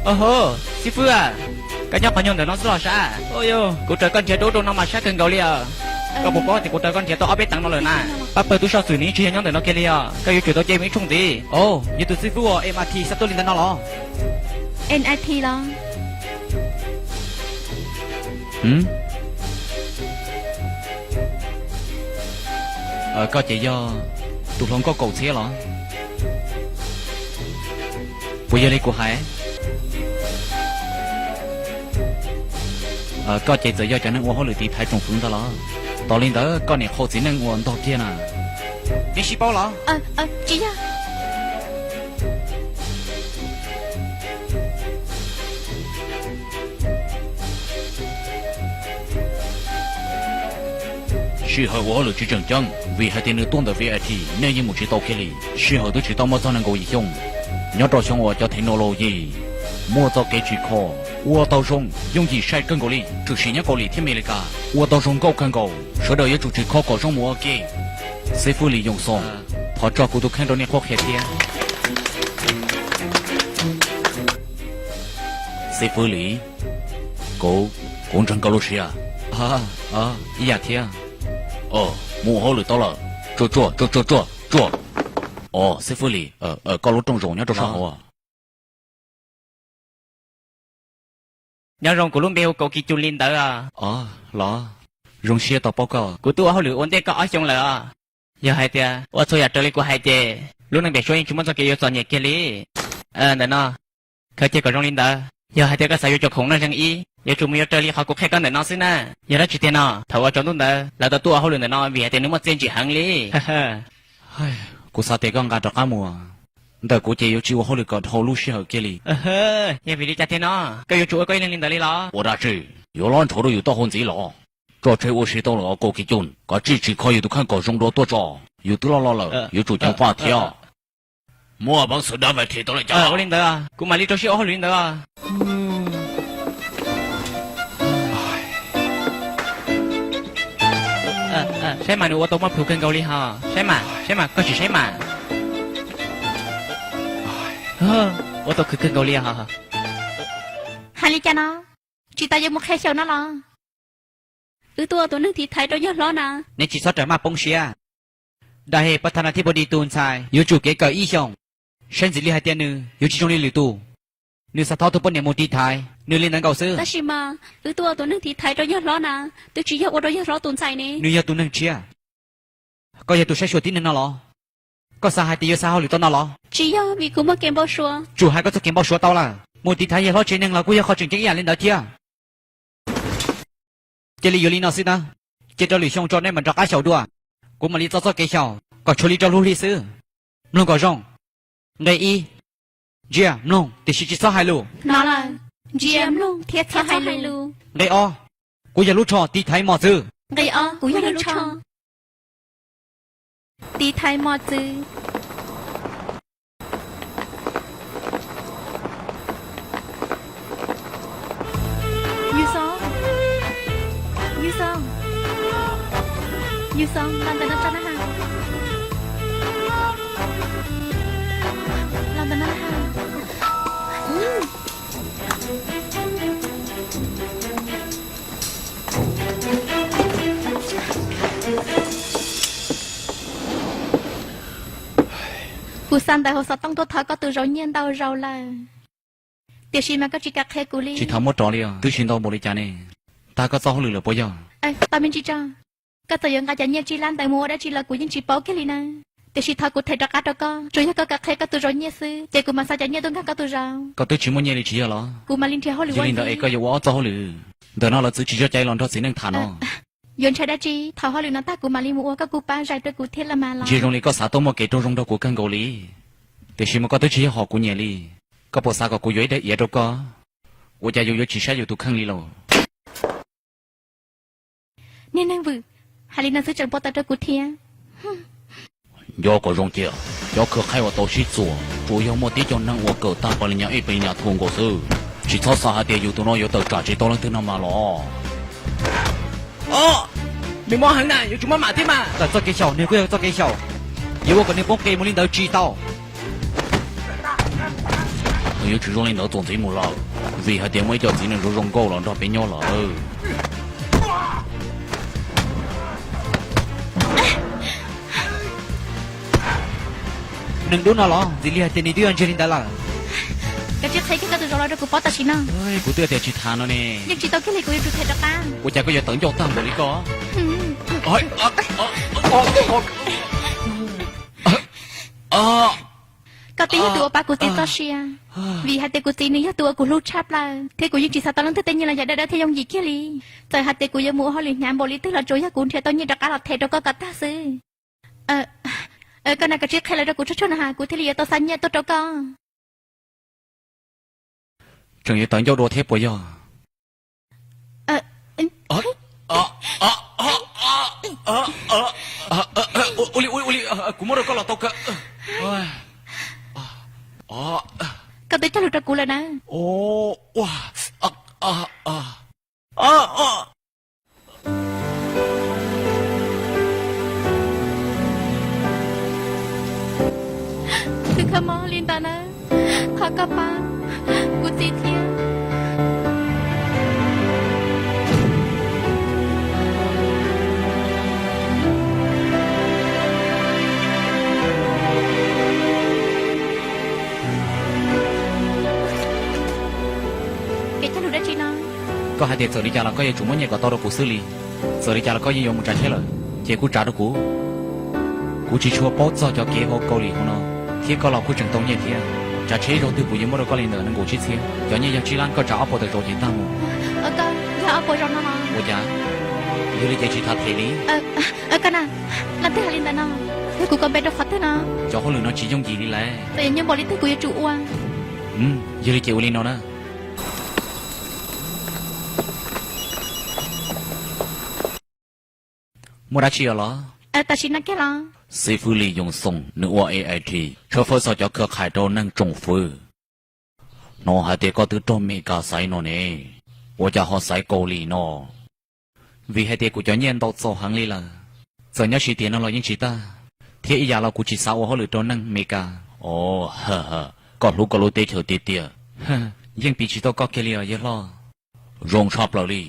Au ho, xib fwb a, koj nyob qhov nyuag ntawm no xwb los sav? Kuv raws koj nrhiav rau ub rau no mas sab kawg nkaus li os. Koj puas paub tias kuv raws koj nrhiav tau ob peb teev no lawm na? Pab pawg tub sab xwm nws yeej tsis yog nyob ntawm no kiag li os. Koj yuav tsum tau cia mus ib tshooj ntxiv. Au, yog tus xib fwb uas M I T xa tuaj li ntawd no los? M I T los? Koj ces yog tus hluas nkauj kaum txhiab los? Puas yog li kuv hais? Koj ces txawm yog cov neeg ua hauj lwm tiv thaiv tsoom fwv ntag los? Tos li ntawd koj niam qhau txiv neej uas ntog kiag na. Nej sib paub los? Tsis yog. Sij hawm ua hauj lwm tsis tseem ceeb, vim hais tias nws tuaj ntawm V I T, nej yeej mus tsis tau kiag li. Sij hawm twb tsis tau muaj txog nees nkaum yim xyoo, nyob rau xyoo uas cov technology muaj txoj kev tsis kho, ua tau zoo yooj yim sai kawg nkaus li, tshwm sim nyob Kaus Lim thiab Amelikas ua tau zoo nkauj kawg nkaus. Sawv daws yuav tsum tsis kho kom zoo mus ua ke. Xib fwb Lis Yoos Xoos, thov tso kuv tus kheej rau nej qhuab qhia thiab. Xib fwb Lis, kuv, kuv ntseeg koj lub siab. Ib yam thiab. Mus ua hauj lwm tau lawm. Tsuag tsuag tsuag tsuag tsuag tsuag. Os, xib fwb Lis, koj lub rooj zaum nyob rau sab hauv. Nyob zoo, kuv lub npe hu Kaus Kis Cus li ntawd os. Los, zoo siab tau paub koj. Kuv twb ua hauj lwm ua ntej koj ob xyoo lawm os. Yog hais tias ua txhua yam raws li kuv hais ces lub neej pem suab yeej tsis muaj txoj kev yuav txom nyem kiag li. Ntawm no, khaws cia kom zoo li ntawd. Yog hais tias koj xav yuav cov khoom no zeeg ib, yuav tsum mus yuav raws li qhov kuv qhia koj ntawm no xwb na. Yog dab tsi tiag no, thaum ua tsaus ntuj ntawd lawv tau tuaj ua hauj lwm ntawm no vim hais tias nws muaj txiaj ntsim heev li. Kuv xav tias koj nqa rov qab mus. Ntawm kuv ces yuav tsis ua hauj lwm kom dhau lub sij hawm kiag li. Yog vim li cas tiag no, koj yuav tsum ua koj ib leeg li ntawd li los? Ua dab tsi? Yuav lob ntshav rau yus taub hau ntxiv los? Tso tseg ua si tau lawm os Kaus Kis Cus, kav tsij tsis kho yus tus kheej kom zoo dua tuaj tso. Yus twb loj loj lawm, yuav tsum ceev faj thiab. Muaj peev xwm dab vaj thim tau lawm cas? Ua li ntawd, kuv mam li rau siab ua hauj lwm li ntawd. Saib mas, nws ua tau muaj plhus kawg nkaus li hos. Saib mas, saib mas, koj sim saib mas. Ua tau khwv kawg nkaus li hos. Hais li cas no? Tsis tas yuav mus qhia xyaum no los? Wb tuaj ua tus neeg tiv thaiv rau yawg hlob na. Neb tsis txhob rawm maj poob siab. Dab Hej Pab Tha Nas Thib Pov Dis tus ntxhais yuav tsum kev kawm ib xyoos, saib ntxim li hais tias nws yuav tsis zoo li lwm tus. Nws xav thov tus poj niam mus tiv thaiv, nws li ntawd nkaus xwb. Tab sis mas wb tuaj ua tus neeg tiv thaiv rau yawg hlob na, twb tsis yog ua rau yawg hlob tus ntxhais ne. Nws yog tus neeg tshiab. Koj yog tus saib xyuas tib neeg no los? Koj xav hais tias yuav xa hauj lwm tau no los? Tsis yog vim kuv muaj kev npau suav. Tsum hais koj txoj kev npau suav tau lawm. Mus tiv thaiv yawg hlob tsev neeg los kuj yog qhov tseem ceeb ib yam li ntawd thiab. Cia li yuav li no xwb nawb, cia rau lwm xyoo tso nej mam rov qab xyaum dua. Kuv mam li txo txoj kev xyaum kom tshuav li rau lub hli xwb. Mloog kom zoo. Nqe ib, ntsia mloog tiam sis tsis txhob hais lus. Hnov lawm, ntsia mloog thiab txhob hais lus. Nqe ob, kuv yog lub tsho tiv thaiv mos txwv. Nqe ob, kuv yog lub tsho tiv thaiv mos txwv. Yus Xoo, Yus Xoo, Yus Xoo, los ntawm no tso na ha. Los ntawm no na ha. Kuv xa ntawv hauv xov tooj tuaj thov koj tus zaum nyiaj ntau zaus lawm, tiam sis mas koj tsis kam qhia kuv li. Tsis tham muab rov li os, twb tsis ntau npaum li cas ne. Tag koj txoj hauj lwm lawm puas yog? Tau me ntsis tso. Koj txawm yuav nqa cov nyiaj tsib lab ntawd mus ua dab tsi los kuv yeej tsis paub kiag li na. Tiam sis thov kuv them rov qab rau koj, tsuas yog koj kam qhia koj tus zaum nyiaj xwb ces kuv mam xa cov nyiaj tuaj nkag koj tus zaum. Koj twb tsis muaj nyiaj li tsis yog los? Kuv mam li nrhiav hauj lwm ua li ntawd es koj yuav ua ob txoj hauj lwm. Ntawm no lawv txwv tsis tso cai los nrog txiv neej tham no. Yuav ntshai dab tsi, thaum hauj lwm no tag kuv mam li mus ua, koj kuj pab zais rau kuv thiab los mas los. Ntsia zoo li koj xav tuaj muaj kev raug zoo nrog kuv kawg nkaus li. Tiam sis mas koj twb tsis yog hom kuv nyiam li. Koj puas xav kom kuv yuav ib daim iav rau koj? Ua cas yus yuav tsis saib yus tus kheej li lauj? Niag neeg vwm, hais li no xwb tseem npau taws rau kuv thiab. Nco kom zoo cia, cov khwv qhaib uas tau sib txuas tsuas yog muaj tib co neeg uas kawm tag pas li nyas ib pas li nyas thuam nkaus xwb. Tsis txhob xav hais tias yus tus no yuav tawm tsam tsis tau leej twg no mas los. Nws mob heev na, yuav tsum muab mam thiab mas. Tawm txoj kev xyaum, nws kuj yog txoj kev xyaum. Yuav ua kom nws poob qis mus li ntawd tsis tau. Yuav tsum zoo li ntawd txuas ntxiv mus lawm, vim hais tias muaj ib co txiv neej zoo zoo nkauj los nrog peb nyob lawm. Neeg dub no los ntxim li hais tias nws twb yuav ntseg li ntawd lawm. Koj tsis qhia kiag koj tus zauv los rau kuv paub tam sim no. Kuv twb tias tsis tham no ne. Yeej tsis tau kiag li, kuv yuav tsum them rov qab. Ua cas koj yuav tawv ncauj tag npaum li koj? Koj twb yog tus uas pab kuv txiv txoj sia, vim hais tias kuv txiv nws yog tus uas kuv hlub tshaj plaws, thiab kuv yeej tsis xav tau leej twg tej nyiaj los yog dawb dawb thiab yooj yim kiag li. Txawm hais tias kuv yuav mus ua hauj lwm hnyav npaum li twg los tsuas yog kuv nrhiav tau nyiaj rov qab los them rau koj kom tag xwb. Koj na, koj tsis qhia lawv rau kuv tsuag tsuag no ha, kuv thiaj li yuav tau xa nyiaj tuaj rau koj. Tseem yuav tawv ncauj dua thiab puas yog? Ua li, ua li, kuv muab rau koj los tau kawg. Koj twb cog lus rau kuv lawm na. Tus kha mob li ntawd na, thov koj pab kuv txiv thiab. Kev cog lus dab tsi no? Koj hais tias txawm li cas los koj yuav tsum muab nyiaj kom tau rau kuv xwb li. Txawm li cas los koj yeej yuav mus tsav cheb lawm, ces kuj tsav rau kuv. Kuv tsis tshua paub txog cov kev hauv Kaus Lim hauv no, thiab koj los kuj tseem tau nyiaj thiab. Tsav tsheb ib zaug twg kuv yuav muab rau koj li ntawm nees nkaum tsib txhiab. Cov nyiaj yog tsib lab, koj tsav ob puas tawm zaum ces tag mus. Yog ob puas zaum no los? Ua cas? Yog li ces tsis tham them li. Koj na, leej twg hais li ntawd no? Yog kuv kom npe rau qhov twg no? Cov hauj lwm no tsis yooj yim li lawm. Txawm yuav nyuaj npaum li twg kuv yuav tsum ua. Yog li ces ua li no na. Muaj dab tsi os los? Tam sim no kiag los? Xib fwb Li Yoos Xoom nws ua A I T, tshawb fawb txog cov khwv qhais rau neeg tsoom fwv. Hnov hais tias koj twb raug Mes Kas xaiv no ne, ua cas ho xaiv Kaus Lim no? Vim hais tias kuv cov nyiaj ntau txaus heev li lawm, txawm nyob siv tiam no los yeej tsis tag, thiab ib yam los kuv tsis xav ua hauj lwm rau neeg Mes Kas. Os, koj hlub koj lub teb chaws tiag tiag. Yeej piv tsis tau koj kiag li os yawg hlob. Zoo tshaj plaws li.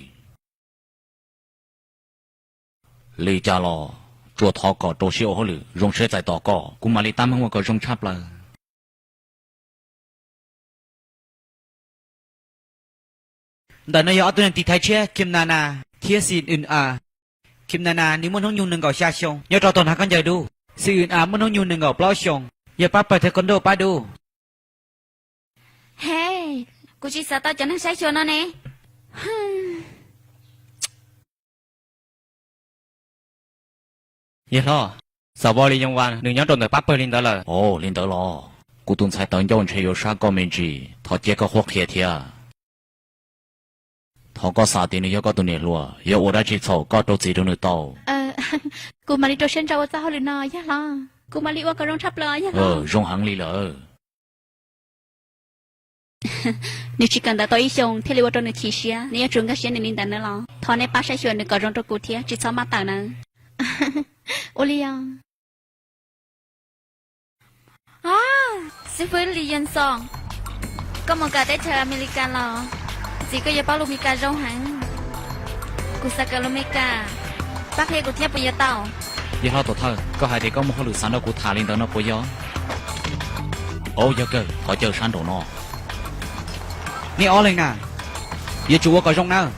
Li cas los tsuas thov kom rau siab ua hauj lwm, zoo siab txais tos koj, kuv mam li tab meeg ua kom zoo tshaj plaws. Ntawm no yog ob tug neeg tiv thaiv tshiab Khim Na Na thiab Xi Wm A. Khim Na Na nws muaj hnub nyoog nees nkaum xya xyoo, nyob rau tom Nag Khaub Ncaws Dub. Xi Wm A muaj hnub nyoog nees nkaum plaub xyoo, yog pab pawg thiab koj nrauj pab dub. He, kuv tsis xav tau cov neeg saib xyuas no ne. Yawg hlob, xav Vos Li Yoos Vas nws nyob rau ntawm pab pawg li ntawd lawm. Os, li ntawd los? Kuv tus ntxhais tawv ncauj ntshe yuav sab koj me ntsis, thov cia koj qhuab qhia thiab. Thov koj xav tias nws yog koj tus niam hluas, yog ua dab tsi txhaum koj rau txim rau nws tau. Kuv mam li rau siab ntso ua txoj hauj lwm no yawg hlob. Kuv mam li ua kom zoo tshaj plaws yawg hlob. Zoo heev li lawm. Nws tsis kawm ntawv tau ib xyoos thiaj li ua rau nws chim siab, nws yuav tsum nkag siab nws li ntawd na los. Thov nej pab saib xyuas nws kom zoo rau kuv thiab tsis txhob maj tawm nawb. Ua li os. Xib fwb Li Yuan Xoom, koj mus kawm teb chaws Amelikas los? Txiv koj yuav paub lus Meskas zoo heev. Kuv xav kawm lus Meskas, pab qhia kuv thiab puas yuav tau? Yawg hlob Tuam Thawj, koj hais tias koj muaj hauj lwm xav nrog kuv tham li ntawd no puas yog? Au, yog kawg, thov caw sab nraum no. Nej ob leeg na, yuav tsum ua kom zoo nawb.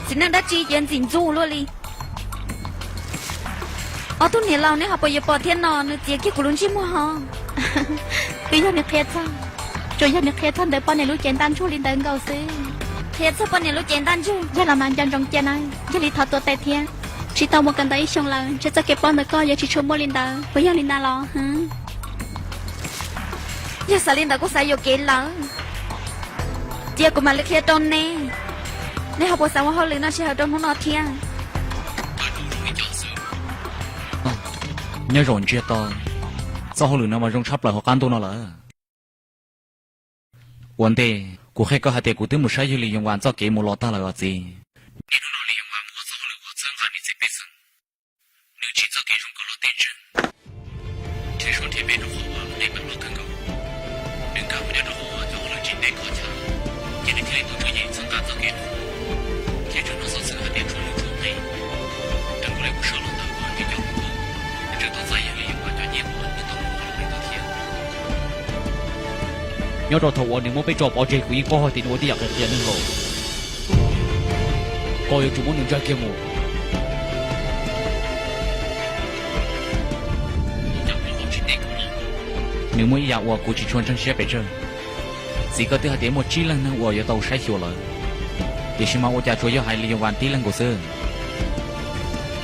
Txiv neej dab tsi yuav ntxim ntxub luaj li. Ob tug niam laus, nej ho puas yuav pom thiab no, nws txiav kiag kuv lub ntsej muag ho. Twb yog nws qhia txog, tsuas yog nws qhia txog ntawm poj niam lub cev ntaj ntsug li ntawd nkaus xwb. Qhia txog poj niam lub cev ntaj ntsug? Yog los mas nco ntsoov cia nawb, yog li thov tuav tes thiab. Tsis tau mus kawm ntawv ib xyoos lawm, ntshe txoj kev paub ntawm koj yuav tsis tshua muaj li ntawd, puas yog li ntawd los? Yog xav li ntawd kuj xav yuam kev lawm. Cia kuv mam li qhia rau nej, nej ho puas xav ua hauj lwm noj sij hawm rau hnub no thiab? Nyob zaum ntsiag to, txoj hauj lwm no mas zoo tshaj plaws hauv qab ntuj no lawm. Ua ntej, kuv qhia koj hais tias kuv twb mus saib yawg Li Yoos Vas txoj kev mus los tag lawm os txiv. Niaj hnub no Li Yoos Vas mus ua txoj hauj lwm ua txhawb nqa nws txiv pej xeem. Nws tsim txoj kev zoo kawg lub teb tswg, nrhiav suab nrhiav pej rau qhov uas nej pab Nyob rau thaum uas nws muab peb tso pov tseg, kuv yeej paub hais tias nws ua tej yam qias qias neeg lawm. Koj yuav tsum muab nws ntsaj kiag mus. Nws muaj ib yam uas kuv tsis tshua ntseeg siab pes tsawg. Txiv, koj twb hais tias muaj tsib leeg neeg uas yuav tau saib xyuas lawm, tiam sis mas ua cas tsuas yog hais Lee Young Wan tib leeg nkaus xwb?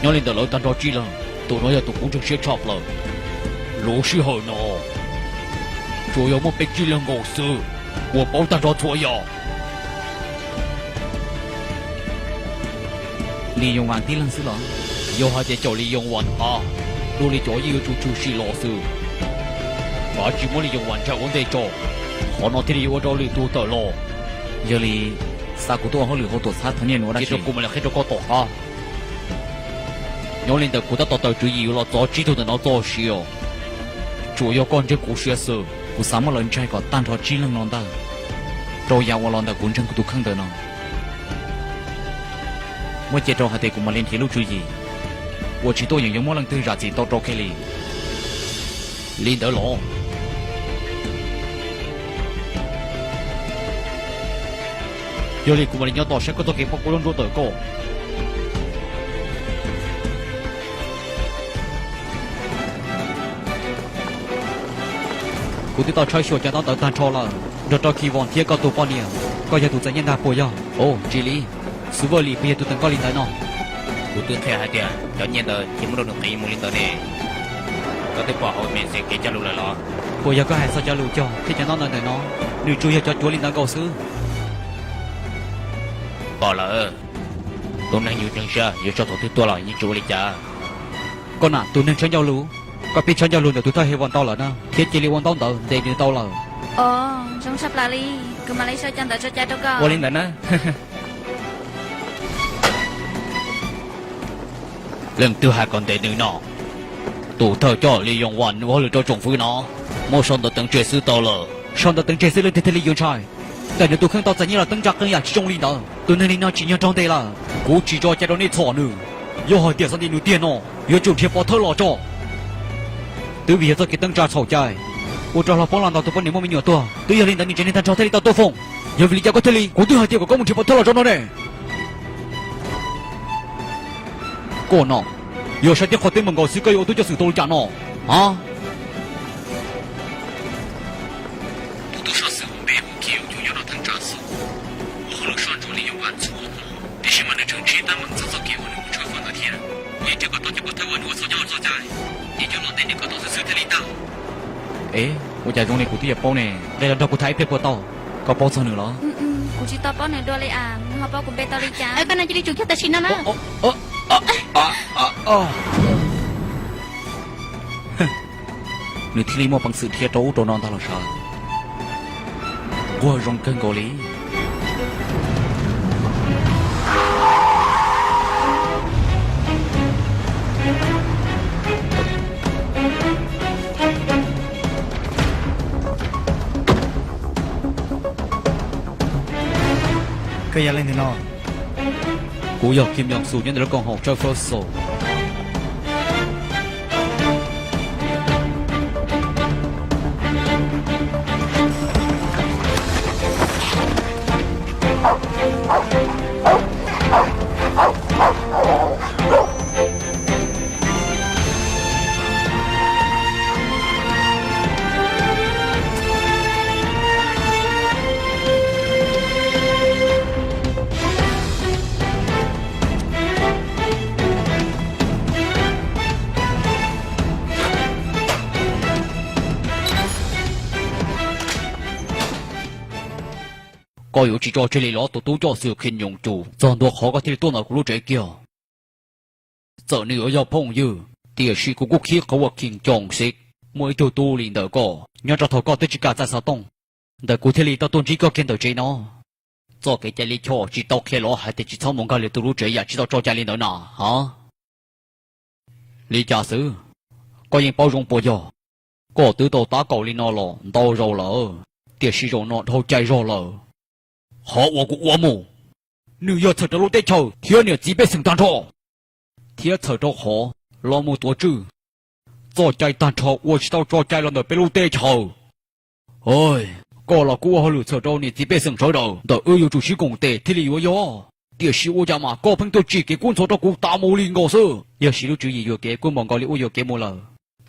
Nyob li ntawm lawv tag nrho tsib leeg, tus no yog tus kuv ntseeg siab tshaj plaws. Lub sij hawm no tsuas yog muaj peb tsib leeg nkaus xwb uas paub tag nrho txhua yam. Lee Young Wan tib leeg xwb los? Yog hais tias caum Lee Young Wan qab, dua li cov yeej yuav tsum tshwm sim los xwb. Kav tsij muab Lee Young Wan ntsaj ua ntej tso, qhov no thiaj li yuav ua rau lwm tus tawm los. Yog li, xa kuv tuaj ua hauj lwm hauv tuam txhab thov niaj hnub dab tsi? Kuv mam li qhia rau koj tom qab. Nyob li ntawm kuv tab tom tawm tswv yim yuav los txov tsib tug ntawm no txoj sia, tsuas yog koj ntseeg kuv siab xwb. Kuv xav muab lawv ntsaig kom tag nrho tsib leeg no ntag, rau yam uas los ntawm kuv ntseeg kuv tus kheej ntawm no. Muab cia rau hais tias kuv mam li nrhiav lub tswv yim, ua tsis tuaj yeej yuav muab leej twg zam txim tau rau kiag li. Li ntawd los? Yog li kuv mam li nyob tos saib koj txoj kev paub kua lub nruab ntawm koj. Kuv twb tau tshawb xyuas cov ntaub ntawv tag nrho lawm, nrog rau Ki Vos thiab koj tus poj niam. Koj yog tus txais nyiaj ntag puas yog? Os, tsis li. Xub Vaj Lis puas yog tus teem koj li ntawd no? Kuv twb qhia hais tias cov nyiaj ntawd cia muab rau nws qiv mus li ntawd ne. Koj twb pom hauv message kev cog lus lawm los? Puas yog koj hais txog cov lus cog thiab cov ntaub ntawv ntawm no, nws tsuas yog cov cuav li ntawd nkaus xwb? Pom lawm, tus neeg yus ntseeg siab yuav tso thaum twg tuaj los yeej tsis ua li cas. Koj na, tus neeg tshawb ncauj lus, koj pib tshawb ncauj lus ntawm tus thawj He Vas tau lawm na, thiab cia li ua ntaub ntawv ntes nws tau lawm. Os, zoo tshaj plaws li, kuv mam li sau cov ntawv tso cai rau koj. Ua li ntawd na. Leej twg hais kom ntes nws no? Tus thawj coj Lee Young Wan ua hauj lwm rau tsoom fwv no, muab sau ntawv teev tseg xwb tau lawm. Sau ntawv teev tseg xwb leej twg thiaj li yuav ntshai? Ntawm nws tus kheej tau txais nyiaj los teeb tsa qee yam tsis zoo li ntawd. Tus neeg li no tsim nyog raug ntes lawm. Kuv tsis tso cai rau nej txhom nws. Yog hais tias xav ntes nws tiag no, yuav tsum nrhiav pov thawj los tso. Twb vim yog txoj kev teeb tsa txhaum cai, ua rau hluas poob los ntaus tus poj niam muaj me nyuam tuag. Twb yog li ntawd niam tsev neeg tag nrho thiaj li tau tuaj foom. Yog vim li cas koj thiaj li, kuv twb hais tias kom koj mus nrhiav pov thawj los tso no ne. Koj no, yog saib tib qho teeb meem nkaus xwb koj yuav ua tub ceev xwm tau li cas no? A, tus tub soj xwm hu npe hu Kiv Yus Cus nyob rau theej tsa xwb, ua hauj lwm soj ntsuam Lee Young Wan txhua hmo, tiam sis mas nws tseem nrhiav teeb meem txog txoj kev uas nws mus tshawb fawb ntawd thiab. Yeej nrhiav kom tau cov pov thawj uas nws ua txhaum nyob hauv txoj cai, yeej coj los ntes nws kom tau xwb xwb thiaj li tag. Ev, ua cas zoo li kuv twb yuav paub ne, nqe los nrog kuv tham ib pliag puas tau? Koj paub txog nws los? Kuv tsis tau paub nws dua li as, nws ho paub kuv npe tau li cas? Koj no cia li tsum kiag tam sim no na. Nws thiaj li muaj peev xwm dhia rau ub rau no ntag los sav. Nquag zoo kawg nkaus li. Koj yog leej twg no? Kuv yog Kim Yong Su nyob ntawm lub koom haum Tsawb Fab Xo. Koj yuav tsis tso tseg li los tus tub coj xwm Kim Yong Su? Txog ntua qhov koj thiaj li tuaj ntawm kuv lub tsev kiag. Txawm nws yuav yog phooj ywg, tiam sis kuv kuj khib qhov uas Kim Yong Su muaj ib tug tub li ntawm koj. Nyob rau thaum koj twb tsis kam txais xov tooj, ntawm kuv thiaj li tau tuaj ntsib koj kiag ntawm tsev no. Txoj kev cai li choj tsis tau qhia los hais tias tsis txhob mus nkag lwm tus lub tsev yam tsis tau tso cai li ntawd na, ha? Li cas xwb? Koj yeej paub zoo puas yog? Koj twb tau tab kaum li no los ntau zaus lawm, tiam sis zaum no dhau cai zog lawm. Qhov uas kuv ua mus, nws yog txhawm rau lub teb chaws thiab niam txiv pej xeem tag nrho, thiab txhawm rau qhov los mus tuav tswj txoj cai tag nrho uas tsis tau tso cai los ntawm peb lub teb chaws. Koj los kuj ua hauj lwm txhawm rau niam txiv pej xeem sawv daws ntawm wb yuav tsum sib koom tes thiaj li yuav yog. Tiam sis ua cas mas koj pheej tuaj tsim kev kub ntxhov rau kuv tas mus li nkaus xwb. Yog siv lub tswv yim yuam kev kuj npaum nkaus li ua yuam kev mus lawm.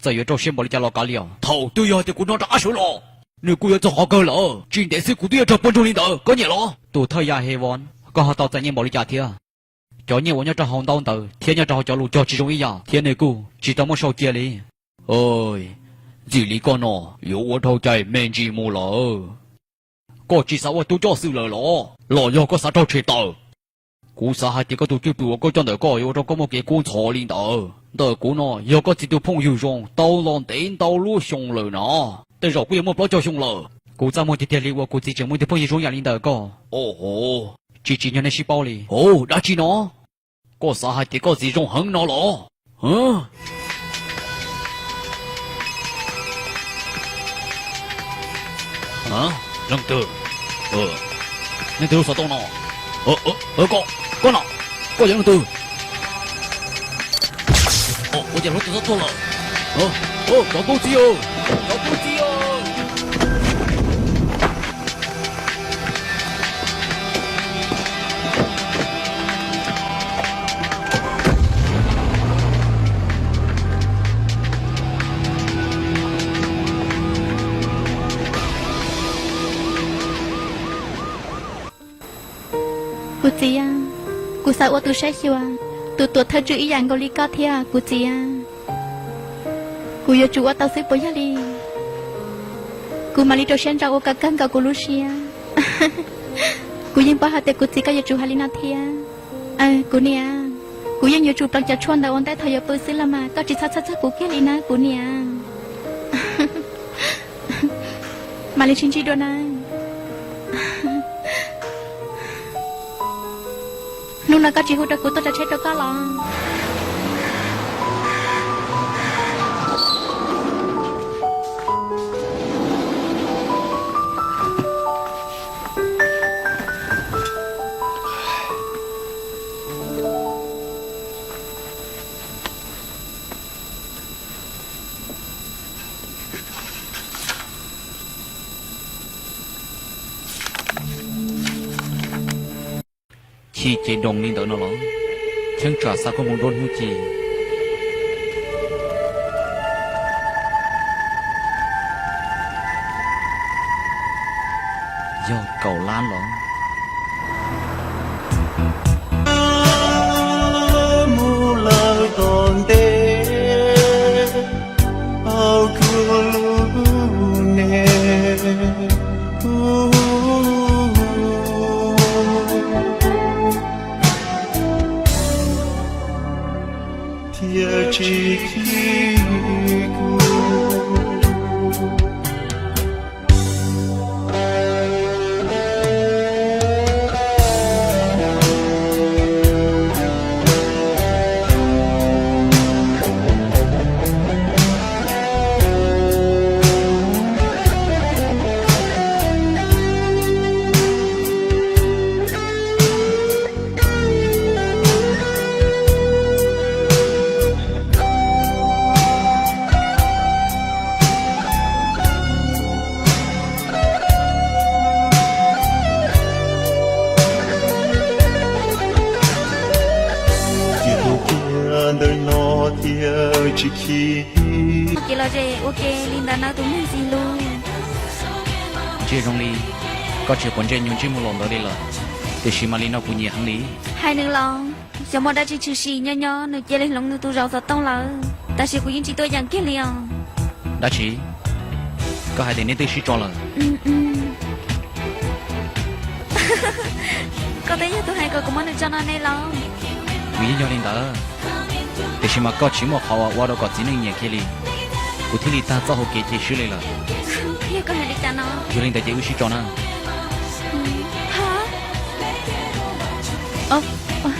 Txawm yuav rau siab npaum li cas los kav liam, thaum twg yog hais tias kuv hnov rov qab sawv los, nws kuj yuav txog qhov kawg lawm. Tsis ntev xwb kuv twb yuav raug poj ntsuag li ntawd, koj nyiam los? Tus thawj yam Hevon, koj ho tau txom nyem npaum li cas thiab? Cov nyiaj uas nyob rau hauv ntaub ntawv thiab nyob rau hauv cov lus cog tsis zoo ib yam, thiab nws kuj tsis tau muab sau cia li. Ntxim li koj no yuav ua dhau cai me ntsis mus lawm. Koj tsis xav ua tub coj xwm lawm los? Los yog koj xav raug tshem tawm? Kuv xav hais tias koj tus cwj pwm uas koj coj ntawm koj yuav ua rau koj muaj kev kub ntxhov li ntawd. Ntawm kuv no yog koj txiv tus phooj ywg zoo tau los ntev ntau lub xyoo lawm no. Tej zaum kuj yuav muaj plaub caug xyoo lawm. Kuv txaj muag tiag tiag li uas kuv txiv tseem muaj ib tug phooj ywg zoo yam li ntawd koj. Tsis tsim nyog nej sib paub li. Dab tsi no? Koj xav hais tias koj txiv zoo heev no los? Leej twg? Leej twg lub xov tooj no? Koj, koj no, koj yog leej twg? Ua cas lub xov tooj tuag lawm? Cov tub txib, cov tub txib. Kuv txiv, kuv xav ua tus saib xyuas, tus tuam thawj tswj ib yam nkaus li koj thiab kuv txiv. Kuv yuav tsum ua tau xwb puas yog li? Kuv mam li rau siab ntso ua kom kawg nkaus kuv lub siab. Kuv yeej paub hais tias kuv txiv koj yuav tsum hais li no thiab. Kuv niam, kuv yeej yuav tsum ploov cov tshuaj ntawd ua ntej thaum yuav pw xwb los mas koj tsis txhob txhawj txog kuv kiag li na kuv niam. Mam li sib ntsib dua na. Hnub no koj tsis hu rau kuv tuaj tsav tsheb rau koj los? Chim ces doos li ntawd no los? Cheeb tsam xa koj mus nruab hnub ci. Yog kaum lab los? Mus lawm tom ntej, au kuv lub neej. Thiaj tsis khib kuv. Ces tus kiag ntawm no thiaj tsis khib. Ces los ze ua ke li ntawd na tus neeg txiv lus. Tsis zoo li, koj tsis quav ntsej nyuag ntsej muag los ntawd li lawm, tiam sis mas li no kuv nyiam heev li. Hais nws los, xyov muaj dab tsi tshwm sim nyob nyob nws cia li hloov nws tus zauv xov tooj lawm. Tab sis kuv yeej tsis tuaj yeem kiag li os. Dab tsi? Koj hais tias neb twb sib tso lawm? Koj twb yog tus hais kom kuv muab nws tso no ne los? Kuv yeej yog li ntawd, tiam sis mas koj tsis muaj qhov uas ua rau kom txiv neej nyiam kiag li, kuv thiaj li tag txoj hau kev cia siab li lawm. Yog koj hais li cas no? Yog li ntawd ces wb sib tso na.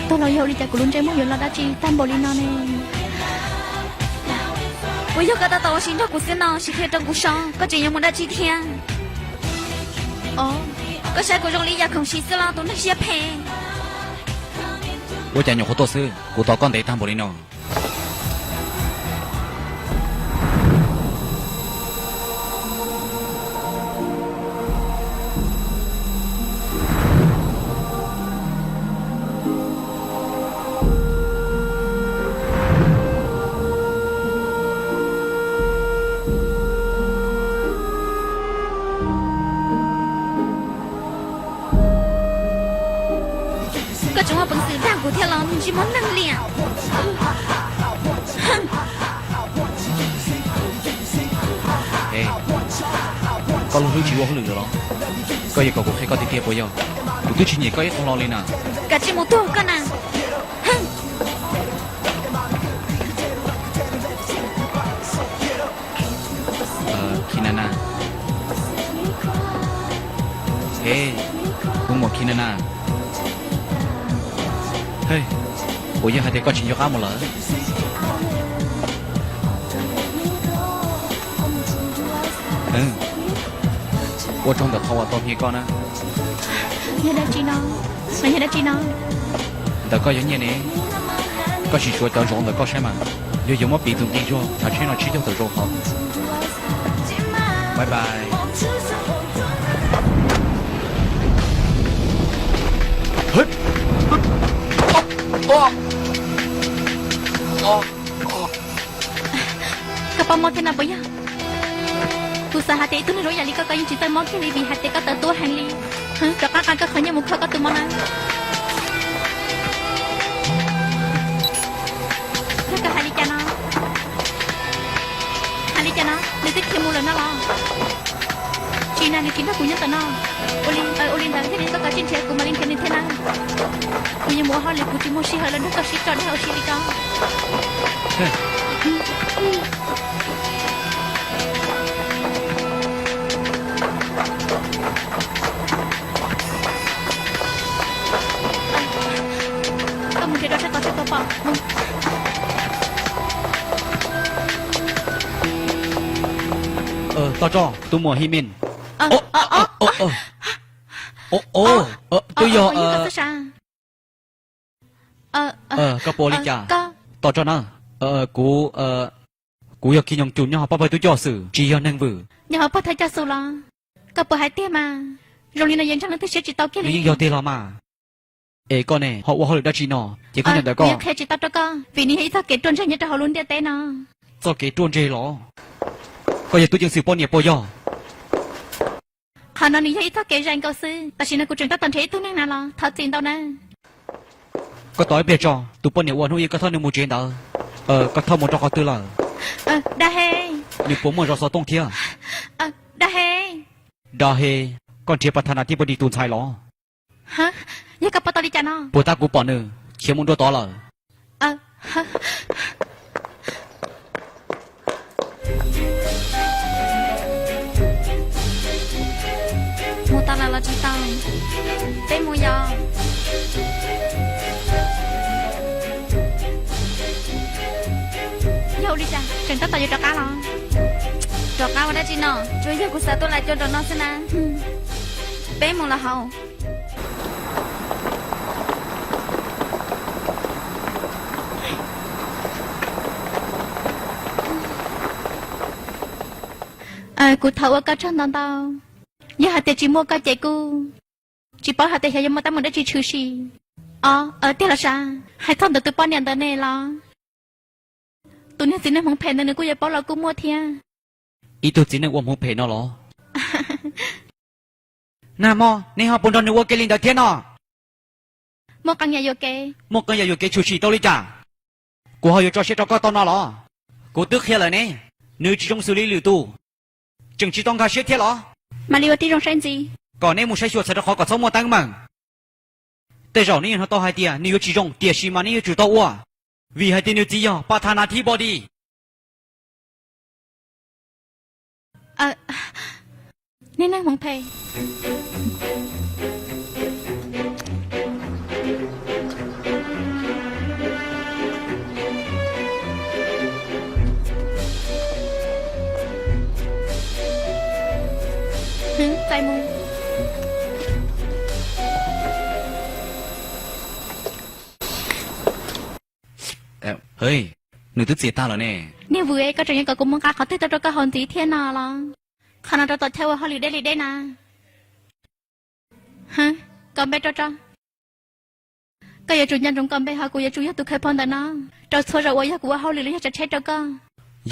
Tag los yog ua li cas kuv lub ntsej muag yuav los dab tsi tag npaum li no ne? Puas yog koj tab tom ua si nrog kuv xwb no, sim qhia rau kuv so koj tseem yuav mus dab tsi thiab? Koj saib kuv zoo li yam khoom siv xwb los tus neeg siab phem? Ua cas nyuam qhuav tuaj xwb kuv tos koj ntev tag npaum li no? Koj tseem muaj peev xwm dag kuv thiab los, niag ntsej muag neeg liam. Koj lub hlwb tsis ua hauj lwm lawm los? Koj yuav kom kuv qhia koj tiag tiag puas yog? Kuv twb tsis nyiam koj ib qho hlo li na. Kav tsij mus tuag koj na. Kinana. He, tus muam Kinana. Puas yog hais tias koj tsis nco qab mus lawm? Ua tsaug ntawm qhov uas tau nrhiav koj na. Yog dab tsi no? Mas yog dab tsi no? Ntawm koj yog nyiaj ne. Koj sim suav cov zoov ntawm koj saib mas, yog yuav muab piv tus nqi zog tshav tsheb no tsib caug tawm zaus hos. Bye bye. Koj paub mob thiab no puas yog? Kuv xav hais tias ib tug neeg zoo yam li koj, koj yeej tsis txawj mob kiag li vim hais tias koj tawv tuab heev li. Rov qab qa koj qhov nyiaj mus kho koj tus mob na. Yog koj hais li cas no? Hais li cas no? Nws twb khiav mus lawm no los? Tsis na, nws tsis nrog kuv nyob ntawm no. Ua li, ua li ntawd thiaj li koj kav tsij nrhiav kuv mam li nrhiav nws thiab na. Kuv yuav mus ua hauj lwm, kuv tsis muaj sij hawm los nrog koj sib tso dag ua si li ko. Koj mus nrhiav rau sab tod seb puas pom. Tos tso, tus muam Hi Min. Twb yog, koj puas ua li cas? Tos tso na. Kuv, kuv yog Kim Young Joon nyob hauv pab pawg tub coj xwm, tsis yog neeg vwm. Nyob hauv pab thawj coj xwm los? Koj puas hais tiag mas? Zoo li no yuav ntseeg leej twg siab tsis tau kiag li. Yeej yog tiag los mas. Es koj ne, ho ua hauj lwm dab tsi no? Ces koj nyob ntawm koj, qhia tsis tau rau koj vim nws yog ib txoj kev ruaj ntseg nyob rau hauv lub ntiaj teb no. Txoj kev ruaj ntseg los? Koj yog tub ceev xwm poj niam puas yog? Qhov no nws yog ib txoj kev zais nkaus xwb. Tam sim no kuv tseem tab tom nrhiav ib tug neeg na los thov txim ntau na. Koj tos ib pliag tso, tus poj niam uas hnub ib koj thauj nws mus tsev ntawd, koj thauj mus rau qhov twg lawm? Dag he. Nws puas muaj zov xov tooj thiab? Dag he. Dag he, koj nrhiav Pathana Thibodi tus ntxhais los? Yog koj pom tau li cas no? Puag ta kuv pom nws khiav mus dua tod lawm. Mus tau los los tsis tau? Peb mus yog. Yog ua li cas tseem tab tom yuav rov qab los? Rov qab ua dab tsi no? Tsuas yog kuv xav tuaj lais cua nraum no xwb na. Peb mus los haus. Kuv thov ua koj tsaug ntau ntau. Yog hais tias tsis muaj koj ces kuj tsis paub hais tias xyov yuav muaj teeb meem dab tsi tshwm sim. Os, tiag los sav, hais txog ntawm tus poj niam ntawd ne los? Tus niag txiv neej hmoov phem ntawd nws kuj yuav paub los kuj muaj thiab. Ib tug txiv neej ua hmoov phem no los? Nag hmo nej ho puas nrog nws ua ke li ntawd thiab no? Muaj qee yam yuam kev. Muaj qee yam yuam kev tshwm sim tau li cas? Kuv ho yuav tso siab rau koj tau no los? Kuv twb qhia lawm ne, nws tsis zoo xws li lwm tus. Tseem tsis tau nkag siab thiab los? Mam li ua tib zoo saib ntxiv. Kom nej mus saib xyuas txhawm rau qhov kom txhob muaj teeb meem. Tej zaum nej yuav hnov tau hais tias nws yuav tsis zoo, tiam sis mas nej yuav tsum tau ua, vim hais tias nws txiv yog Pathana Thibodi. Niag neeg hmoov phem. Txais mus. Nws twb txias tag lawm ne. Niag vwm, koj tseem yuav kom kuv mus nqa qhov twg tuaj rau koj haus ntxiv thiab no los? Qhov no rau tom chaw ua hauj lwm deb li deb na. Kos npe rau tso. Koj yuav tsum nco ntsoov kos npe, ho kuv yuav tsum yog tus khawv phau ntawm no rau txhua zaus uas yog kuv ua hauj lwm los yog tsav tsheb rau koj.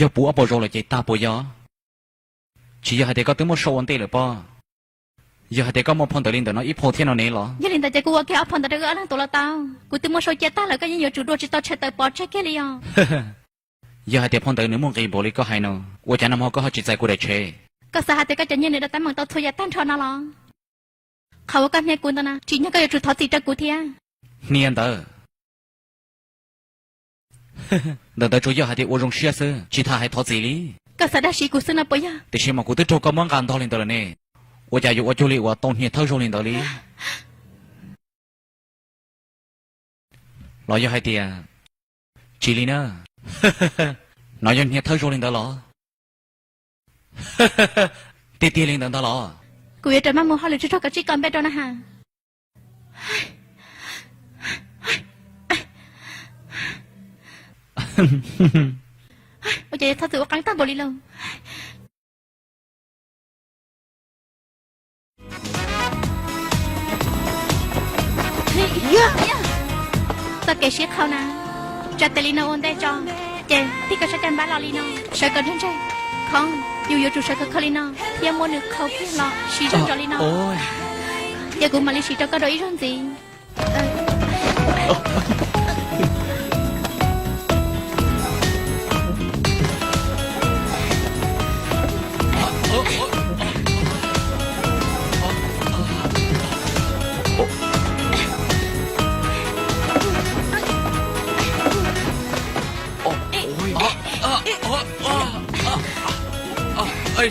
Yog puv ob puas zaus lawm ces tag puas yog? Tsis yog hais tias koj twb muab sau ua ntej lawm pob? Yog hais tias koj muaj phau ntawv li ntawm no ib phau thiab no ne los? Yog li ntawd ces kuv ua kiag ob phau ntawv rau wb ob leeg tuav los tau. Kuv twb muab sau cia tag lawm, koj yeej yuav tsum dua tsis tau tshaj tawm pov tseg kiag li os. Yog hais tias phau ntawv nws muaj nqis npaum li koj hais no, ua cas nag hmo koj ho tsis txais kuv daim tsheb? Koj xav hais tias koj cov nyiaj nws dav teeb meem tau txhua yav tag nrho no los? Qhov uas koj hnia kuv ntawd na, tsim nyog koj yuav tsum thov txim rau kuv thiab. Hnia ntawd? Ntawm ntawd tsuas yog hais tias ua zoo siab xwb, tsis tas hais thov txim li. Koj xav dag siv kuv xwb no puas yog? Tiam sis mas kuv twb raug koj muab nqa ntog li ntawd lawm ne, ua cas yuav ua cuag li uas tau hnia thawj zaug li ntawd li? Los yog hais tias, tsis li na, no yog hnia thawj zaug li ntawd los? Tiag tiag li ntawd ntag los? Kuv yuav rov maj mus hauj lwm tsuag tsuag kom tsib koj npe rau na has. Ua cas yuav txhob txwm ua qeeb tag npaum li lauj? Txoj kev sib qhau na, tsa tes li no ua ntej tso, ces tig koj sab caj npab los li no, sawv kom ntseg ntseg. Khov, yus yuav tsum sawv khov kho li no thiab muab nws qhau kiag los siv zog tso li no, ces kuv mam li siv rau koj dua ib zaug ntxiv.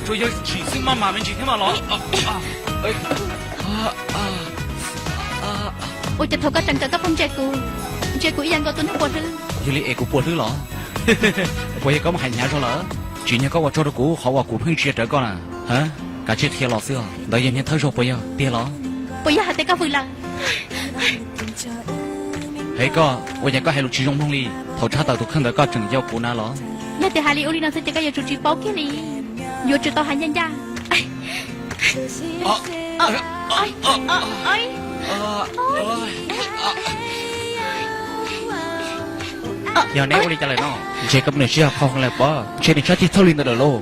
Tsuas yog tshim xwb maj mam me ntsis thiab mas los? Ua cas thaum koj tseem kawm koj pheej ntsia kuv, ntsia kuv ib yam nkaus tus neeg puas hlwb. Yog li es kuv puas hlwb los? Puas yog koj muab hais hnyav zog lawm? Tsim nyog koj ua tsaug rau kuv qhov uas kuv pheej ntsia rawv koj na. Kav tsij qhia los xwb os, ntawd yog hnia thawj zaug puas yog tiag los? Puas yog hais tias koj vwm lawm? Hev koj, ua cas koj hais lus tsis zoo mloog li? Thaum tshaj tawm tus kheej ntawd koj tseem yau kuv na los? Yog tias hais li ua li no xwb ces koj yuav tsum tsis paub kiag li, yuav tsum tau hais ncaj ncaj. Yog neb ua li cas lawm no? Ntshe koj poj niam sib ho qhau heev lawm pob, ntshe nws sab ceg txhawj li ntawd lawm lauj.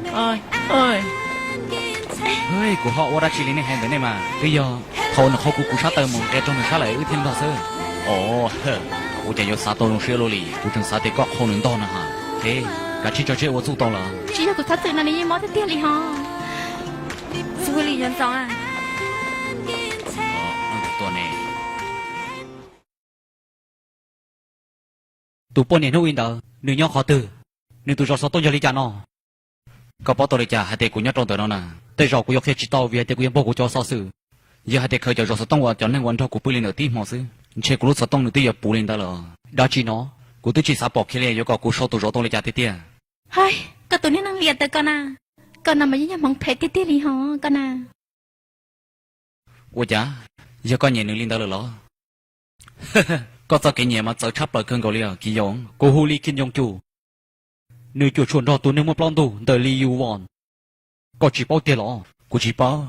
Kuv ho ua dab tsi li nej hais ntawd nej mas, twb yog thaum nws qhau kuv, kuv sab taw mus nqia rau nws sab lawm wb thiaj ntog xwb. Os, ua cas yuav xav tau zoo siab luaj li, kuv tseem xav tias koj qhau nws ntog no ha. Kav tsij tso tseg ua txuj tau lawm. Tsis yog kuv txhob txwm no nws yeej mob tiag tiag li ho. Xub li nco ntxoo. Tus poj niam hnub i ntawd nws nyob qhov twg? Nws tus zov xov tooj yog li cas no? Koj paub tau li cas hais tias kuv nyob rau ntawm no na? Tej zaum kuv yuav qhia tsis tau vim hais tias kuv yuav npog kuv cov xov xwm. Yog hais tias khaws cov zov xov tooj uas cov neeg uas nrog kuv pw li ntawm tib hmo xwb, ntshe kuv lub xov tooj nws twb yuav puv li ntawd lawm. Dab tsi no? Kuv twb tsis xav pom kiag li yuav kom kuv sau tus zov tau li cas tiag tiag. Hais, koj tus niag neeg liam tawv koj na, koj no mas yeej yog hmoov phem tiag tiag li ho koj na. Ua cas, yog koj nyiam nws li ntawd lawm los? Koj txoj kev nyiam mas txawv tshaj plaws kawg nkaus li os Kim Young. Kuv hu li Kim Young Cus, nws cuam tshuam nrog tus neeg muaj plaub ntug ntawm Lee Yoo Won. Koj tsis paub tiag los? Kuv tsis paub.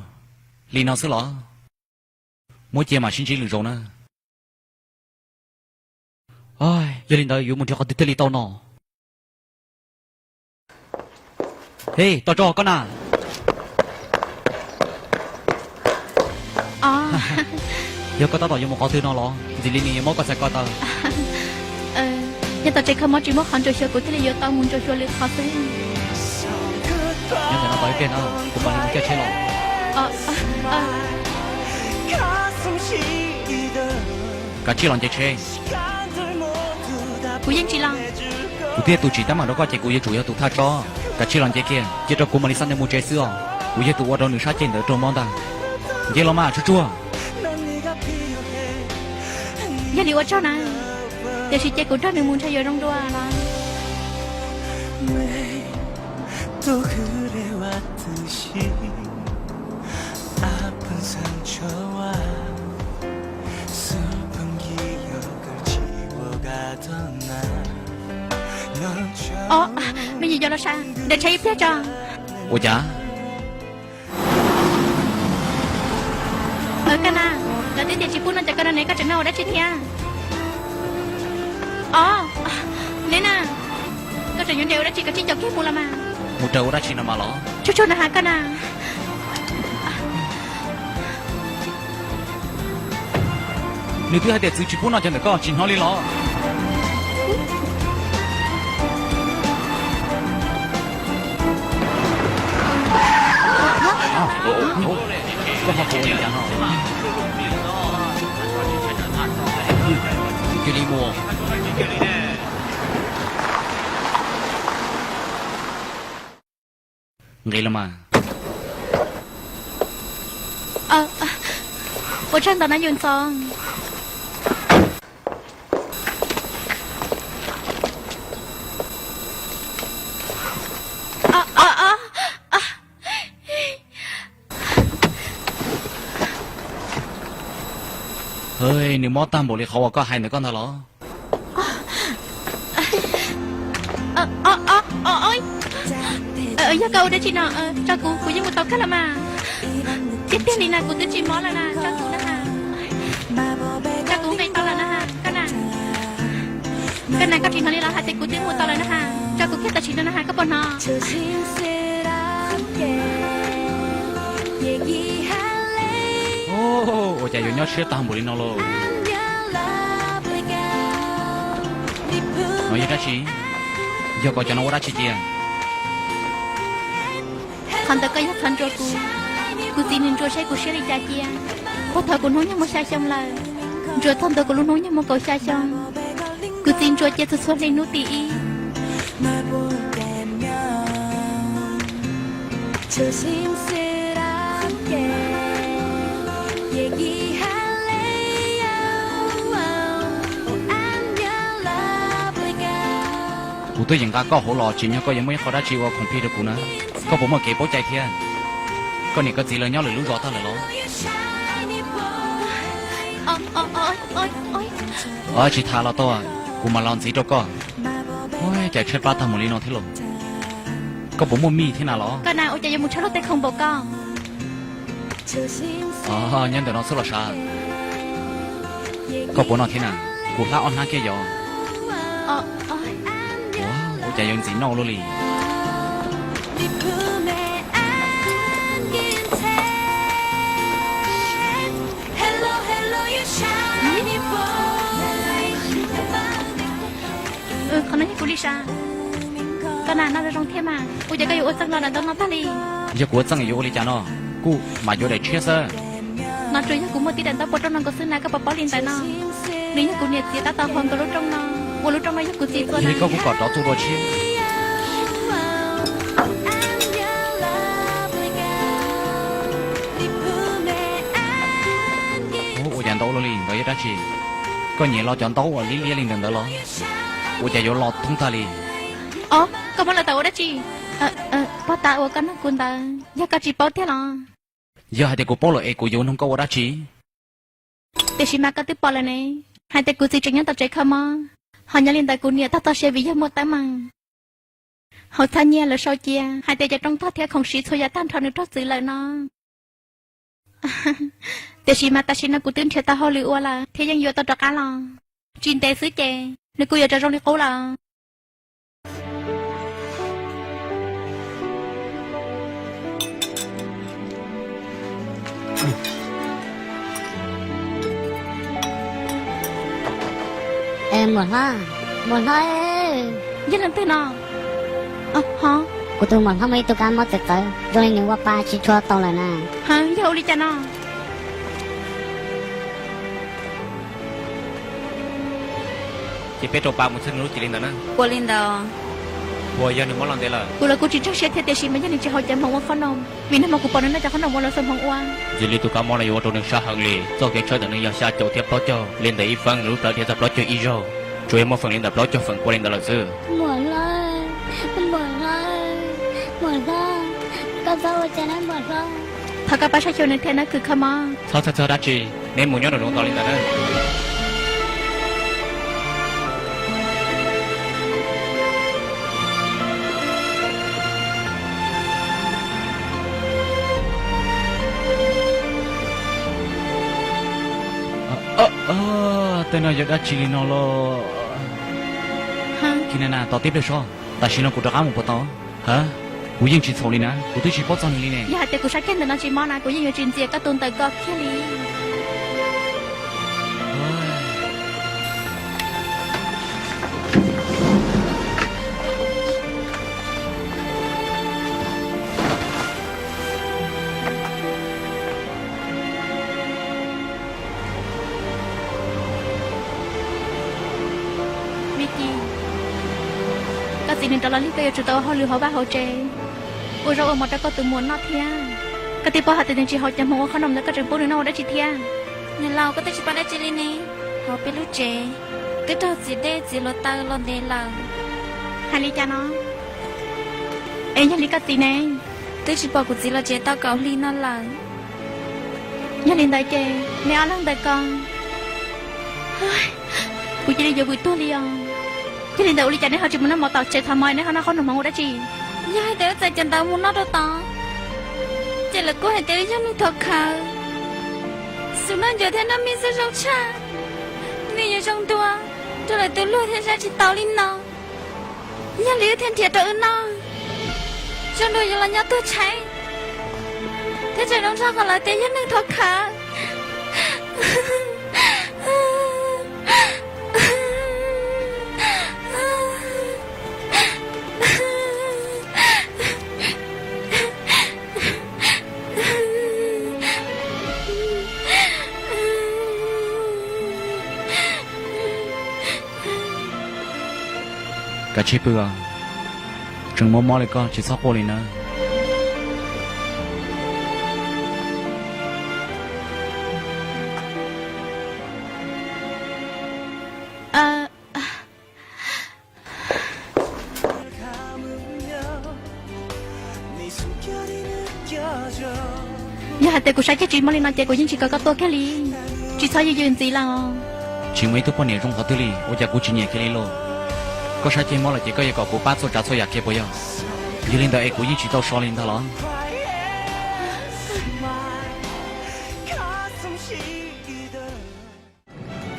Li no xwb los? Muab cia mam sib ntsib lwm zaus na. Yog li ntawd yuav mus nrhiav qhov twg thiaj li tau no? Hej, tos tso koj na. Yog koj tab tom yuav mus qhov twg no los? Ntxim li nws yuav mob koj txhais ko taw. Nyob tom tsev kho mob tsis muaj qhov ntsuas xyuas, kuv thiaj li yuav tau mus ntsuas xyuas lwm qhov xwb. Nyob ntawm no tos ib pliag na, kuv mam li mus caij tsheb los. Kav tsij los nce tsheb. Kuv yeej tsis los. Kuv twb yog tus tsim teeb meem rau koj ces kuv yuav tsum yog tus thaj tsob. Kav tsij los nce kiag, cia rau kuv mam li xa nws mus tsev xwb os. Kuv yog tus ua rau nws sab ceg ntawd raug mob ntag. Nce los mas tsuag tsuag. Yog li ua tsaug na, tiam sis cia kuv nrog nws mus ntshe yuav zoo dua los. Os, me nyuam yaus los sas, nrog tsheb ib pliag tso. Ua cas? Koj na, lawv twb tias tsis pub no ces koj no ne, koj tseem noj ua dab tsi thiab? Os, neb na, koj tseem yuav nres ua dab tsi, koj tsis nco kiag mus los mas. Mus raws ua dab tsi no mas los? Tsuag tsuag no has koj na. Nws twb hais tias txwv tsis pub noj cov ntawm koj, tsis hnov li los? Koj ho puas ua li cas no? Cia li mus. Nqis los mas. Ua tsaug ntau na yus ntxoov. Hwj, nws mob tag npaum li qhov uas koj hais ntawd koj ntag los? Yog koj ua dab tsi no, tso kuv, kuv yeej ua tau kawg los mas. Tiag tiag li na, kuv twb tsis mob lawm na, tso kuv na ha. Tso kuv nqis tau lawm na ha, koj na. Koj na, koj tsis hnov li los hais tias kuv twb mus tau lawm na ha. Tso kuv kiag tam sim no na ha, koj puas hnov? Ua cas yuav nyob siab tag npaum li no lauj? No yog dab tsi? Yog koj cov no ua dab tsi cia? Qhov ntawd koj yog txhob ntsuas kuv. Kuv txiv nws ntsuas saib kuv siab li cas cia. Puag thaum kuv hnub nyoog muaj xya xyoo lawm, ntsuas txog ntua kuv lub hnub nyoog muaj kaum xya xyoo, kuv txiv ntsuas cia txhua txhua hli hnub tim ib. Kuv twb yeem nqa koj hauv los tsim nyog koj yuav muaj ib qho dab tsi ua khoom plig rau kuv na. Koj puas muaj kev paub cai thiab? Koj niam koj txiv lawv nyob lwm lub zos tag lawm los? Tsis tham los tau, kuv mam los ntxiv rau koj. Ua cas tshaib plab tag mus li no thiab los? Koj puas muaj mij thiab na los? Koj na ua cas yuav mus tshawb luag tej khoom npaum koj? Nyob ntawm no xwb los sav. Koj puas noj thiab na? Kuv hlab ob hnab kiag yom. Ua cas yuav ntxim noj luaj li. Qhov no yog kuv li sav. Koj na noj zoo zoo thiab mas, ua cas koj yuav ua txeej no lawm ntau no tag li? Yog kuv ua txeej yuav ua li cas no, kuj mam yuav daim tshiab xwb. No tsuas yog kuv muaj tib daim ntaub pua rooj no nkaus xwb na, koj puas paub li ntawd no? Nws yog kuv niam txiv tab tom hau nkaus lub rooj no, ua lub rooj no yog kuv txiv txua na. Yog li koj kuj kom rov txua dua tshiab. Ua cas ntau ua luaj li ntawd yog dab tsi? Koj nyiam lo cov ntaub uas liab liab li ntawd ntawd los? Ua cas yuav lo thoob tag li? Os, koj muab lawv tau ua dab tsi? Pob tav uas koj nug kuv ntawd yog koj tsis paub tiag los? Yog hais tias kuv paub lawm es kuv yuav nug koj ua dab tsi? Tiam sis mas koj twb pom lawm ne, hais tias kuv txiv tseem nyob tom tsev kho mob, ho nyob li ntawd kuv niam tag tog siav vim yog muaj teeb meem. Hauv txhab nyiaj lawv sau cia hais tias cov rooj tog thiab khoom siv txhua yam tag nrho nws raug txwv lawm no. Tiam sis mas tam sim no kuv twb nrhiav tau hauj lwm ua lawm thiab yeej yuav tau rov qab los. Tsis ntev xwb ces nws kuj yuav tau zoo li qub lawm. Muam hlob, muam hlob, yog leej twg no? Ho, kuv tus muam hlob muaj ib tug kab mob txawv txawv, zoo li nws ua pa tsis tshua tau lawm na. Ha, yog ua li cas no? Ces peb rau pa mus txhawb nws lub cev li ntawd na. Ua li ntawd. Puas yog nws mob los ntev lawm? Kuv los kuj tsis tsoog siab thiab, tiam sis mas yog nws tsis haus cov hmoov ua qhob noom, vim nag hmo kuv pom nws noj cov qhob noom uas lawv xuas hmoov ua. Ntxim li tus kab mob no yuav ua rau nws sab heev li. Txoj kev tshawb ntawm nws yog xya caum thiab plaub caug, li ntawm ib feeb nws lub plawv dhia txog plaub caug ib zaug, tsuas yog muaj feem li ntawm plaub caug feem pua li ntawd lawm xwb. Muam hlob, muam hlob, muam hlob, koj txhob ua cas na muam hlob. Thov koj pab saib xyuas nws thiab na kwv kho mob. Txhob txhawj txog dab tsi, neb mus nyob nraum zoov tos li ntawd na. Tej no yog dab tsi li no los? Kis na na, tos tib pliag sob, tam sim no kuv rov qab mus puas tau? Ha, kuv yeej tsis txhaum li na, kuv twb tsis paub txog nws li ne. Yog hais tias kuv sab kiag ntawm no tsis mob na, kuv yeej yuav tsis ntxias koj tus ntawm koj kiag li. Nws rov los lig koj yuav tsum tau ua hauj lwm hauv vaj hauv tsev, ua zaub ua mov rau koj tus muam noj thiab. Koj twb paub hais tias nws tsis haus cov hmoov ua qhob noom ntawd, koj tseem pub nws noj ua dab tsi thiab? Niam laus, koj twb tsis paub dab tsi li ne. Hauv peb lub tsev twb raug txiv dej txiv hluav taws los ntev lawm. Hais li cas no? Es yog li koj txiv ne? Twb tsis pom kuv txiv los tsev tau kaum hli no lawm. Yog li ntawd ces neb ob leeg ntawd ko, kuv cia li yuav vwm tuag li os. Yog li ntawd ua li cas neb ho tsis mus noj mov tom tsev thav mov, neb ho noj qhob noom hmoov ua dab tsi? Yog hais tias wb txais cov ntawd mus noj rau tod, ces lawv kuj hais tias wb yog neeg thov khawv, xub noj ncuav thiab noj mij xwb zoo tshaj. Nws yuav zoo dua rau lawv tus luag thiab zaj tsis tau li no. Yog li wb thiaj nrhiav rau wb noj, zoo dua yuav los nyob tuag tshaib, thiab tseem zoo nraug qhov lawv tias yog neeg thov khawv. Kav tsij pw os, tseem mob mob li koj tsis txhob quaj li nawb. Yog hais tias kuv saib ceg tsis mob li no ces kuv yeej tsis kom koj tuaj kiag li. Tsis txhob yws yws ntxiv lawm. Tsis muaj ib tug poj niam zoo qhov twg li, ua cas kuv tsis nyiam kiag li lauj? Koj saib ceg mob lawm ces koj yuav kom kuv pab txhua tsav txhua yam kiag puas yog? Yog li ntawd es kuv yeej tsis tau so li ntag los?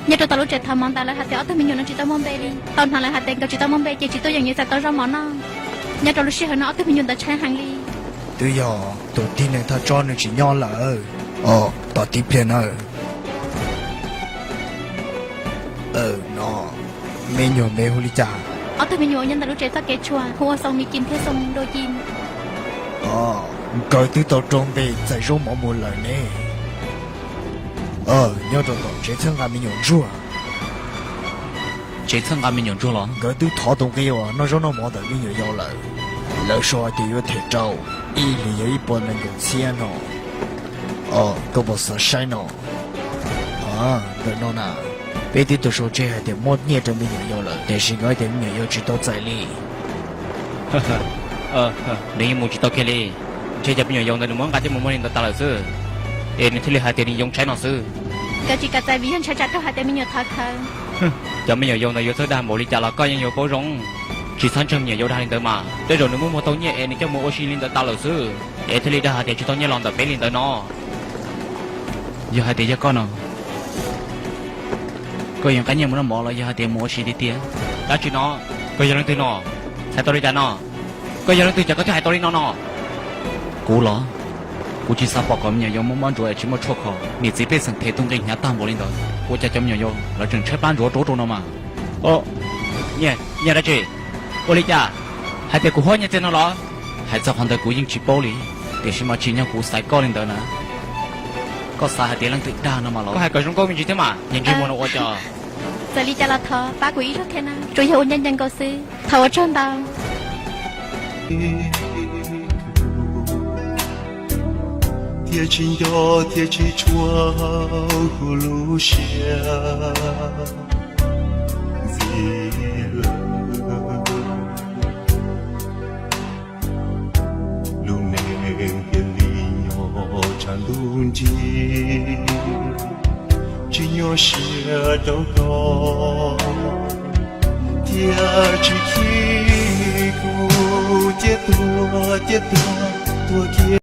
Nyob rau tom lub tsev thav mov ntawd lawv hais tias ob tug me nyuam no tsis tau muaj npe li. Tau hnov lawv hais tias nkawd tsis tau muaj npe ces tsis tuaj yeem yuav txais tau zaub mov noj. Nyob rau lub sij hawm no ob tug me nyuam ntawd tshaib heev li. Twb yog tus tib neeg thaj tsob nws tsis nyob lawm. Os, tos tib pliag nawb. No, me nyuam npe hu li cas? Ob tug me nyuam uas nyob ntawm lub tsev txoj kev tshuam hu ua Xoo Mi Cim thiab Xoo Dua Cim. Nkawd twb tau raug npe txais zaub mov mus lawm ne. Nyob rau tom tsev txhawb nqa me nyuam ntsuag. Tsev txhawb nqa me nyuam ntsuag los? Nkawd twb thov tus nqi uas noj zaub noj mov ntawm me nyuam yaus lawm. Lawv sau hais tias yuav them rau ib hlis yog ib puas nees nkaum txhiab no. Koj puas xav saib no? Ntawm no na, peb twb tau sau tseg hais tias muab nyiaj rau me nyuam yaus lawm, tiam sis nkawd hais tias me nyuam yaus tsis tau txais li. Nws yeej mus tsis tau kiag li. Ntshe cov me nyuam yaus ntawd nws muab nqa coj mus muag li ntawd tas lawm xwb, es nws thiaj li hais tias nws yoo tshaib no xwb. Nkawd tsis kam txais vim yog ntshai tsam raug hais tias me nyuam thov khawv. Cov me nyuam yaus ntawd yuav txawj dag npaum li cas los koj yeej yuav paub zoo. Tsis txhob ntseeg me nyuam yaus dag li ntawd mas, tej zaum nws muab muag tau nyiaj es nws coj mus ua si li ntawd tas lawm xwb, es thiaj li dag hais tias tsis tau nyiaj los ntawm peb li ntawd no. Yog hais tias yog koj no, koj yuav nqa nyiaj mus noj mov los yog hais tias mus ua si tiag tiag? Dab tsi no? Koj yog leej twg no? Hais tau li cas no? Koj yog leej twg cas koj thiaj hais tau li no no? Kuv los? Kuv tsis xav pom kom me nyuam yaus mob mob ntsuav es tsis muaj tshuaj kho, niam txiv pej xeem them tus nqi hnyav tag npaum li ntawd, ua cas cov me nyuam yaus lawv tseem tshaib plab ntsuav rau rau no mas. Nyiaj, nyiaj dab tsi? Ua li cas? Hais tias kuv huab nyiaj txiag no los? Hais txog qhov ntawd kuv yeej tsis paub li, tiam sis mas tsim nyog kuv xaiv koj li ntawd na. Koj xav hais tias leej twg dag no mas los? Koj hais kom zoo nkauj me ntsis thiab mas, niag ntsej muag no ua cas. Txawm li cas los thov pab kuv ib zaug thiab na, tsuas yog ua ncaj ncees nkaus xwb, thov ua tsaug ntau. Thiaj tsis nco thiaj tsis tshua kuv lub siab ntxiv lawm. Lub neej thiaj li nyob tshav ntuj ntsig, tsis nyuaj siab rau koj, thiaj tsis khib kuv ciaj tuag ciaj tuag tuag kiag.